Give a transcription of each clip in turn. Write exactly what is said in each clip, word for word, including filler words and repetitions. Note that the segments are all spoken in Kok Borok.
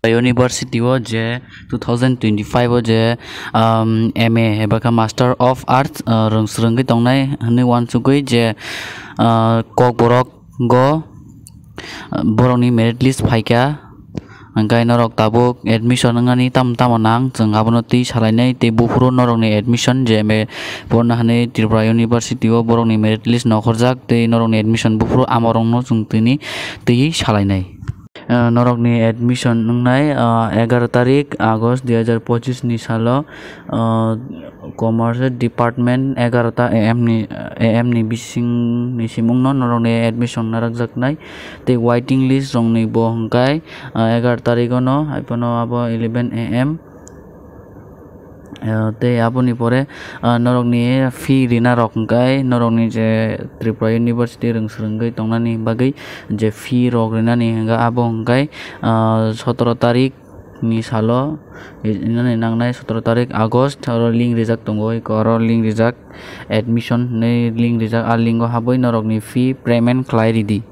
University o je two thousand twenty-five o je, um, M A eba khe Master of Arts, uh, rwng swrwngwi tongnai hwnwi uansugwi je, uh, Kokborok go, uh, borokni merit list phaikha. Hwnkhe norok tabuk admission wngnani tamo tamo nang, chwng abono twi salainai, tei buphuru norokni admission je M A porna hwnwi Tripura University o borokni merit list nokhorjak, tei norokni admission buphuru amorokno chwng tini twiwi salainai. Ah, norokni admission wngnai, ah, egaroh tarik August dui hazar pochis ni salo, ah, Commerce Department egaroh ta A M ni, A M ni bising ni simungno norokni admission narwkjaknai. Tei waiting list rokni bo hwnkhe, ah, egaroh tarik o no, haiphano abo eleven A M. Ah, tei aboni pore, ah, norokni fee rina rok hwnkhe norokni je Tripura University rwng swrwngwi tongnani bagwi je fee rok rinani hwnkhe abo hwnkhe, ah, sotoro tarik ni salo rinani nangnai, sotoro tarik August, oro link rijak tongo, eko oro link rijak, admission hinwi link rijak, ah link o habwi norokni fee payment khlai ridi.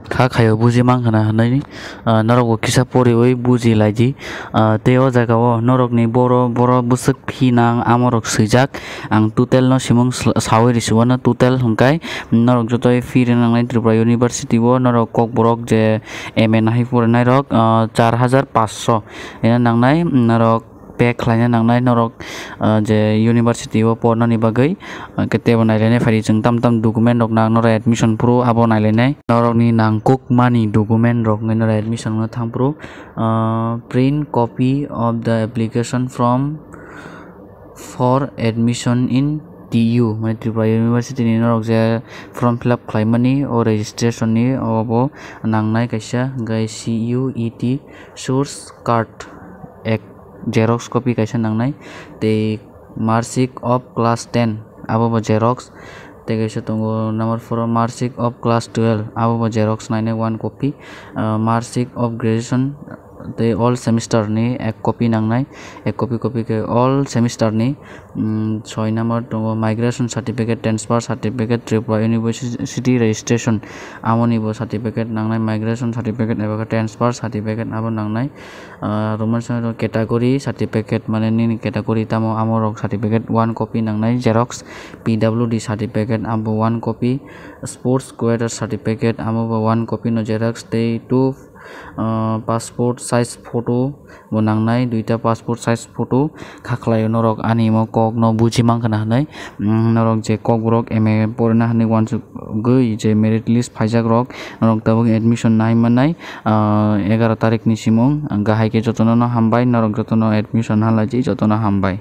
Kha khaio buji mankha na hinwi, ah, norokbo kisa poriwi buji laidi. Ah, tei o jaga o norokni boro, boro bwswk fee nang amorok swijak. Ang total no simung sl-, sawi risuano, total hwnkhe norok jotoi fee rina nangnai Tripura University o, norok Kokborok je M A nahai porinai rok, ah, char hajar paanch sho rina nangnai, norok pay khlaina nangnai norok, ah, je university o pornani bagwi, ah, khe teibo nailainai phaidi chwng tam tam document rok nang norok admission phuru abo nailainai. Norokni nangkukmani document rok wngwi norok admission no thang phuru, ah, print copy of the application form for admission in T U, mane Tripura University ni norok je form fill up khlaimani o registration ni obo nangnai kaisa, hwnkhe C U E T source card ek xerox copy kaisa nangnai, tei marksheet of class ten abo bo xerox, tei kaisa tongo number four o marksheet of class twelve abo bo xerox nainai one copy, ah, marksheet of graduation tei all semester ni ek copy nangnai, ek copy copy khe all semester ni. Mm, soi number tongo migration certificate, transfer certificate, Tripura University registration, amoni bo certificate nangnai, migration certificate eba khe transfer certificate abo nangnai. Ah, Roman songni category certificate, mane nini category tamo, amo rok certificate one copy nangnai, xerox, P W D certificate abo one copy, sports quota certificate amo bo one copy no xerox, tei two, ah, passport size photo bo nangnai, duita passport size photo. Kha khlaio norok ani imo kokno buji mankha na hinwi, mm, norok je Kokborok M A porina hinwi uansugwi je merit list phaijak rok, norok tabuk admission nai mannai, ah, egaroh tarik ni simung. Ang kahai khe jotono no hambai, norok jotono admission halaidi, jotono hambai.